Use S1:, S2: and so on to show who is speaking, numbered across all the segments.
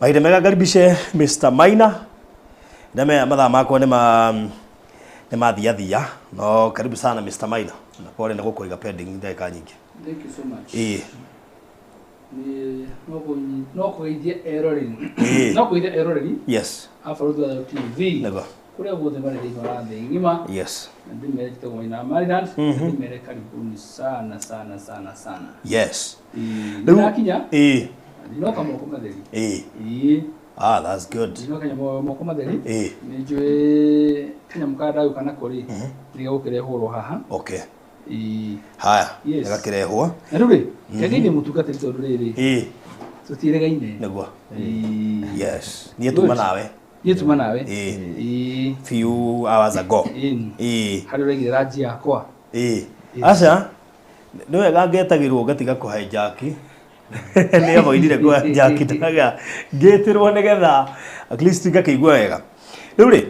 S1: Mahinda mega ngaribishe Mr. Maina. Ndamenya mathaa makwa nĩ ma nĩ mathiathia no karibu sana Mr. Maina. Na pole nĩ gũkũiga pending ndagĩka nyingĩ.
S2: Thank you so much.
S1: Ĩĩ.
S2: Nĩ no kũnyi- no kũgeithia eroreri.
S1: Ĩĩ.
S2: No kũgeithia eroreri
S1: Yes.
S2: a Barũthi wa Thayũ TV.
S1: Nĩguo.
S2: Kũrĩa guothe marĩ thĩinĩ wa thĩ ng'ima.
S1: Yes.
S2: Na ndĩmere njĩtagwo Maina Maryland. Na ndĩmere karibuni sana sana sana sana.
S1: Yes.
S2: Ĩĩ.
S1: Rĩu-
S2: Nĩndakinya.
S1: Ĩĩ.
S2: Ndinoka moko matheri.
S1: Ĩĩ.
S2: Ĩĩ.
S1: Ah, that's good.
S2: Ndinoka moko matheri.
S1: Ĩĩ.
S2: Nĩ njũĩ kanyamũ karĩa ndagĩũka nako rĩ, nĩ gegũkĩrehwo haha.
S1: Okay.
S2: Ĩĩ.
S1: Haya.
S2: Yes.
S1: Gakĩrehwo.
S2: Na rĩu rĩ, kĩgeithie mũtungatĩri tondũ rĩrĩ,
S1: Ĩĩ.
S2: tũtiĩrĩgaine.
S1: Nĩguo.
S2: Ĩĩ.
S1: Yes. Niĩ tuma
S2: Good.
S1: nawe.
S2: Niĩ tuma nawe.
S1: Ĩĩ.
S2: Ĩĩ.
S1: Few hours ago.
S2: Ĩĩ.
S1: Ĩĩ.
S2: Harĩa ũraigire ranji yakwa.
S1: Ĩĩ. Aca. Nĩ wega ngetagĩrwo ngatiga kũhijack. Nĩ avoidire kũhijack ndaga ngĩtĩrwo nĩgetha at least ngakĩigua wega. Rĩu rĩ,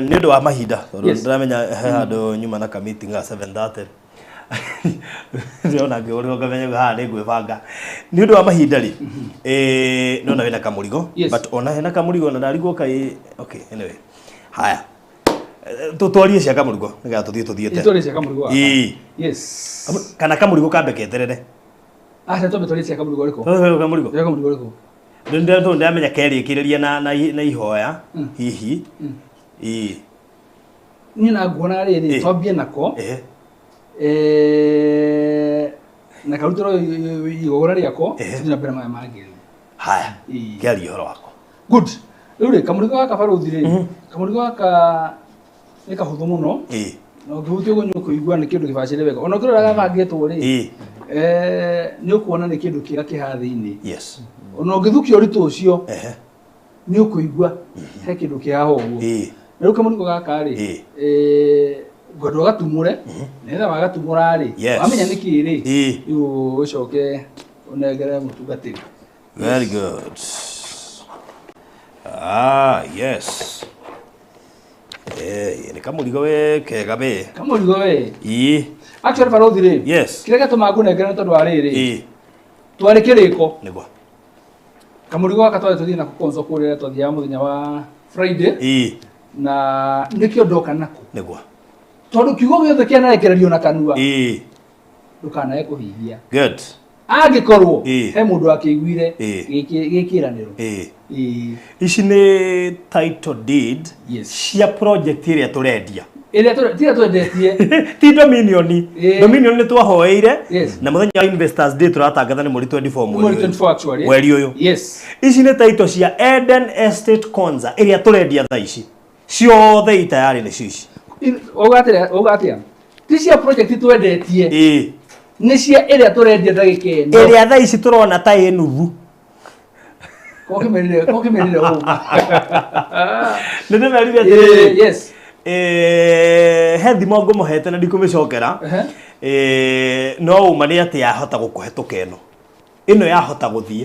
S1: nĩ ũndũ wa mahinda tondũ
S2: Yes.
S1: ndĩramenya he handũ nyuma na ka meeting ga 7:30. Ndĩrona ngĩũrĩrwo ngamenya haha nĩ ngwĩbanga. Nĩ ũndũ wa mahinda rĩ, nona wĩna kamũrigo,
S2: Yes.
S1: but ona hena kamũrigo na ndarigwo kaĩ, okay, anyway. Haya. Tũtwarie cia kamũrigo nĩgetha tũthiĩ tũthiĩte.
S2: Tũtwarie cia kamũrigo gaka.
S1: Ĩĩ.
S2: Yes.
S1: Kana kamũrigo kambe keterere.
S2: Aca twambe twarie cia kamũrigo ũrĩkũ?
S1: Tũtwarie kamũrigo.
S2: Cia kamũrigo ũrĩkũ?
S1: Ndĩ ndamenya kerĩkĩrĩria na na na ihoya hihi. Ĩĩ.
S2: Niĩ na nguona rĩrĩ,
S1: Ĩĩ.
S2: twambie nako.
S1: Ehe.
S2: Na karutĩrwo igongona rĩako,
S1: Ehe.
S2: tũthiĩ na mbere maya mangĩ.
S1: Haya.
S2: Ĩĩ.
S1: Kĩarie ũhoro wako.
S2: Good. Rĩu rĩ, kamũrigo gaka barũthi rĩ, kamũrigo gaka nĩ kahũthũ mũno.
S1: Ĩĩ.
S2: Na ũngĩhutia ũguo nĩ ũkũigua nĩ kĩndũ gĩbacĩrĩre wega. Ona ũkĩrora gabangĩtwo rĩ,
S1: Ĩĩ.
S2: nĩ ũkuona nĩ kĩndũ kĩega kĩ haha thĩinĩ.
S1: Yes.
S2: Ona ũngĩthukia ũritũ ũcio,
S1: Ehe.
S2: nĩ ũkũigua he kĩndũ kĩ haha ũguo.
S1: Ĩĩ.
S2: Na rĩu kamũrigo gaka rĩ,
S1: Ĩĩ.
S2: ngwenda ũgatumũre, nĩgetha wagatumũra rĩ,
S1: Yes.
S2: wamenya nĩ kĩĩ rĩ,
S1: Ĩĩ.
S2: rĩu ũcoke ũnengere mũtungatĩri.
S1: Very good. Ah, yes. Nĩ kamũrigo we kega we.
S2: Kamũrigo we.
S1: Ĩĩ.
S2: Actually barũthi rĩ,
S1: Yes.
S2: kĩrĩa gĩatũmaga ngũnengere nĩ tondũ wa rĩrĩ,
S1: Ĩĩ.
S2: twarĩ kĩrĩko.
S1: Nĩguo.
S2: Kamũrigo gaka twarĩ tũthiĩ nako konzo kũrĩa twathiaga mũthenya wa Friday.
S1: Ĩĩ.
S2: Na nĩkĩo ndoka nako.
S1: Nĩguo.
S2: Tondũ kiugo gĩothe kĩanarekererio na kanua.
S1: Ĩĩ.
S2: Ndũkanae kũhingia.
S1: Good.
S2: Angĩkorwo
S1: Ĩĩ.
S2: he mũndũ akĩiguire
S1: Ĩĩ.
S2: gĩkĩranĩro.
S1: Ĩĩ.
S2: Ĩĩ.
S1: Ici nĩ title deed
S2: Yes.
S1: cia project ĩrĩa tũrendia.
S2: Ĩrĩa tiga twendetie.
S1: Ti Dominion.
S2: Ĩĩ.
S1: Dominion nĩ twahoeire.
S2: Yes.
S1: Na mũthenya wa Investors Day tũratangatha nĩ mweri 24
S2: Mweri
S1: mweri ũyũ.
S2: 24 actually.
S1: Mweri ũyũ.
S2: Yes.
S1: Ici nĩ title cia Eden Estate Konza ĩrĩa tũrendia thaa ici. Ciothe i tayari nĩcio ici.
S2: Uga atĩa? Uga atĩa? Ti cia project twendetie.
S1: Ĩĩ.
S2: Nĩ cia ĩrĩa tũrendia ndagĩka ĩno.
S1: Ĩrĩa thaa ici tũrona ta ĩ nuthu.
S2: Ko kĩmerire ũguo.
S1: Nĩ ndĩmerire atĩrĩrĩ.
S2: Yes.
S1: He thimo ngũmũhete na ndikũmĩcokera.
S2: Ehe.
S1: No ũma nĩ atĩ yahota gũkũhetũka ĩno. Ĩno yahota gũthiĩ.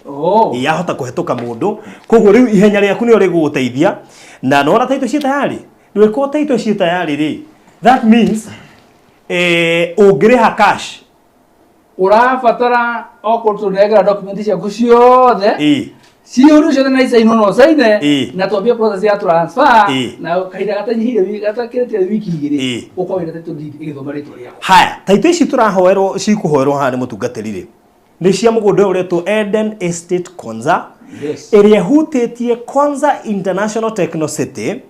S2: Oh.
S1: Yahota kũhetũka mũndũ. Koguo rĩu ihenya rĩaku nĩrĩo rĩgũgũteithia. Na nĩwona title ciĩ tayari? Rĩkorwo title ciĩ tayari rĩ, that means ũngĩrĩha cash.
S2: Ũrabatara okorwo tũnengera document ciaku ciothe.
S1: Ĩĩ.
S2: Ciũria ciothe na isainwo no ũcaine.
S1: Ĩĩ.
S2: Na twambie process ya transfer.
S1: Ĩĩ.
S2: Na kahinda gatanyihire gatakĩrĩte wiki igĩrĩ.
S1: Ĩĩ.
S2: Ũkorwo wĩna title deed ĩgĩthoma rĩtwa rĩaku.
S1: Haya, title ici tũrahoerwo cikũhoerwo haha nĩ mũtungatĩri rĩ. Nĩ cia mũgũnda ũyũ ũretwo Eden Estate Konza.
S2: Yes.
S1: Ĩrĩa ĩhutĩtie Konza International Techno City,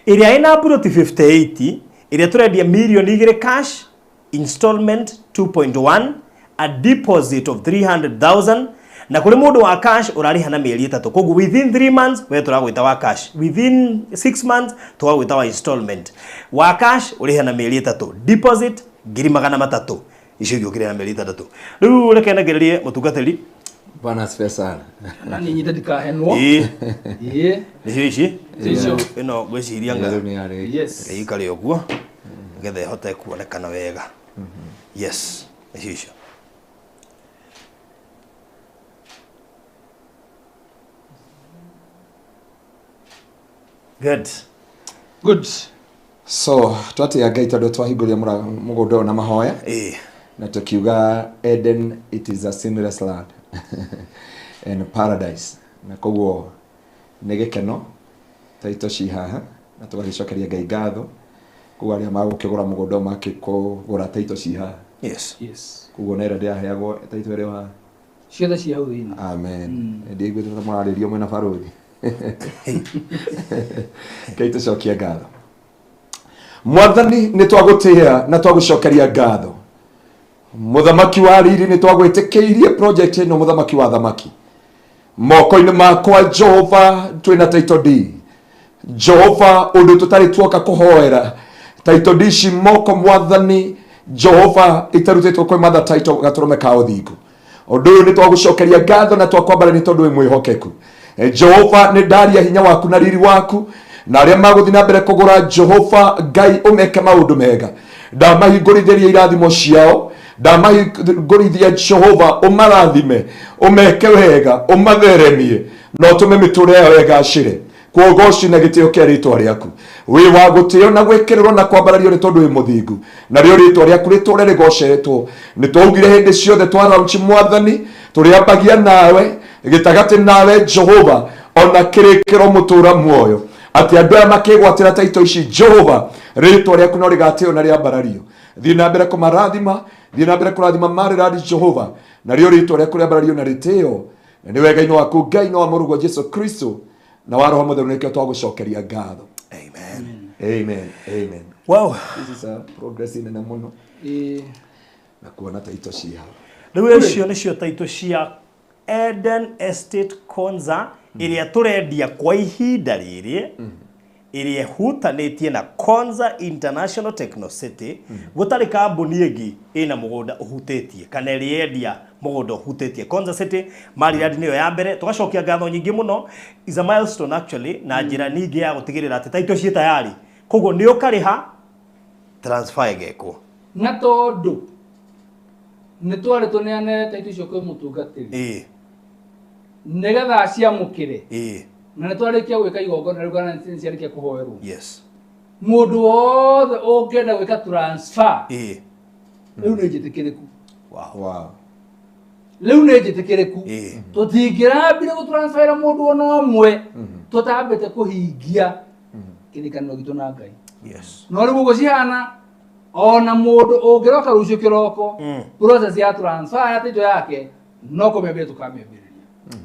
S1: ĩrĩa ĩna ploti 58, ĩrĩa tũrendia mirioni igĩrĩ cash, installment 2.1, a deposit of 300,000, na kũrĩ mũndũ wa cash ũrarĩha na mĩeri ĩtatũ. Koguo within 3 months we tũragwĩta wa cash, within 6 months tũgagwĩta wa installment. Wa cash ũrĩha na mĩeri ĩtatũ, deposit ngiri magana matatũ. Icio ingĩ ũkĩrĩha na mĩeri ĩtandatũ. Rĩu reke nengererie mũtungatĩri.
S3: Bwana asifiwe sana.
S2: Na niĩ nyite ndikahenwo.
S1: Ĩĩ.
S2: Ĩĩ.
S1: Nĩcio ici?
S2: Nĩcio icio.
S1: Ĩno ngwĩciria nga.
S3: Rĩu nĩ yarĩ.
S2: Yes.
S1: Ĩikare ũguo nĩgetha ĩhote kuonekana wega. Yes, nĩcio icio. Good.
S2: Good.
S3: So, twatĩa Ngai tondũ twahingũria mũgũnda ũyũ na mahoya.
S1: Ĩĩ.
S3: Na tũkiuga Eden, it is a sinless land and paradise. Na koguo nĩ gĩkeno taito ci haha na tũgagĩcokeria Ngai ngatho. Koguo arĩa magũkĩgũra mũgũnda ũyũ makĩkũgũra taito ci haha.
S1: Yes.
S2: Yes.
S3: Koguo na ĩrĩa ndĩraheagwo taito ĩrĩ o haha.
S2: Ciothe ci hau thĩinĩ.
S3: Amen. Ndiaiguĩte ta mũrarĩrio mwĩna barũthi. Ngai tũcokie ngatho. Mwathani nĩ twagũtĩĩa na twagũcokeria ngatho. Mũthamaki wa riri nĩ twagwĩtĩkĩirie project ĩno mũthamaki wa thamaki. Moko-inĩ makwa Jehova twĩna title deed. Jehova ũndũ tũtarĩ tuoka kũhoera title deed ici moko mwathani Jehova itarutĩtwo kwĩ mother title gatũrũme ka ũthingu. Ũndũ ũyũ nĩ twagũcokeria ngatho na twakwambara nĩ tondũ wĩ mwĩhokeku. Jehova nĩ ndaria hinya waku na riri waku na arĩa magũthiĩ na mbere kũgũra Jehova Ngai ũmeke maũndũ mega. Ndamahingũrithĩria irathimo ciao, ndamahingũrithia Jehova ũmarathime, ũmeke wega, ũmatheremie na ũtũme mĩtũrĩre yao ĩgacĩre. Kwogoci na gĩtĩo kĩa rĩtwa rĩaku. Wĩ wa gũtĩo na gwĩkĩrĩrwo na kwambarario nĩ tondũ wĩ mũthingu. Narĩo rĩtwa rĩaku rĩtũre rĩgocetwo. Nĩ twaugire hĩndĩ ciothe twa launch mwathani, tũrĩambagia nawe, gĩtagatĩ nawe Jehova, ona kĩrĩkĩro mũtũra muoyo. Atĩ andũ aya makĩgwatĩra taito ici Jehova, rĩtwa rĩaku no rĩgatĩo na rĩambarario. Thiĩ na mbere kũmarathima, thiĩ na mbere kũrathima Maryland Jehova, narĩo rĩtwa rĩaku rĩambarario na rĩtĩo. Na nĩ wega-inĩ waku Ngai na wa mũrũguo Jesu Kristo na wa Roho Mũtheru nĩkĩo twagũcokeria ngatho.
S1: Amen.
S3: Amen. Amen.
S1: Wow.
S3: This is a progress nene mũno
S2: Ĩĩ.
S3: na kuona taito ci haha.
S1: Rĩu icio nĩcio taito cia Eden Estate Konza ĩrĩa tũrendia kwa ihinda rĩrĩ ĩrĩa ĩhutanĩtie na Konza International Techno City. Gũtarĩ kambuni ĩngĩ ĩna mũgũnda ũhutĩtie kana ĩrĩa yendia mũgũnda ũhutĩtie Konza City. Maryland nĩyo ya mbere. Tũgacokia ngatho nyingĩ mũno. Is a milestone actually, na njĩra ningĩ ya gũtigĩrĩra atĩ taito ciĩ tayari, koguo nĩ ũkarĩha transfer ĩgekwo.
S2: Na tondũ nĩ twarĩ tũneane taito icio kwĩ mũtungatĩri nĩgetha aciamũkĩre, na nĩ twarĩkia gwĩka igongona rĩu kana nĩ ciarĩkia kũhoerwo.
S1: Yes.
S2: Mũndũ wothe ũngĩenda gwĩka transfer rĩu nĩ njĩtĩkĩrĩku.
S1: Wow.
S3: Wow.
S2: Rĩu nĩ njĩtĩkĩrĩku. Tũtingĩrambire gũtransfera mũndũ ona ũmwe tũtambĩte kũhingia kĩrĩkanĩro gitũ na Ngai.
S1: Yes.
S2: No rĩu ũguo cihana, ona mũndũ ũngĩroka rũciũ kĩroko, process ya transfer ya title yake no kũmĩambĩrĩria tũkamĩambĩrĩria.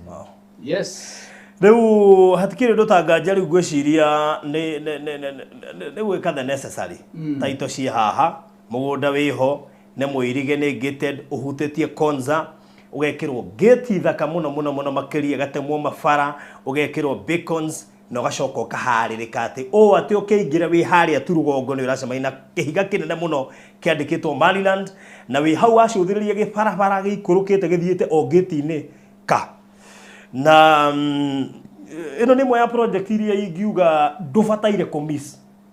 S1: Wow.
S2: Yes.
S1: Rĩu hatikĩrĩ ũndũ ta nganja rĩu ngwĩciria nĩ gwĩka the necessary. Taito ciĩ haha, mũgũnda wĩho, nĩ mũirige, nĩ gated, ũhutĩtie Konza, ũgekĩrwo gate thaka mũno mũno mũno makĩria, ĩgatemwo mabara, ũgekĩrwo beacons, na ũgacoka ũkaharĩrĩka atĩ ũũ atĩ ũkĩingĩra wĩ harĩa tu rũgongo nĩ ũracemania na kĩhiga kĩnene mũno kĩandĩkĩtwo Maryland, na wĩ hau wacũthĩrĩria gĩbarabara gĩikũrũkĩte gĩthiĩte o gate-inĩ ka. Na ĩno nĩ ĩmwe ya project iria ingiuga ndũbataire kũ miss.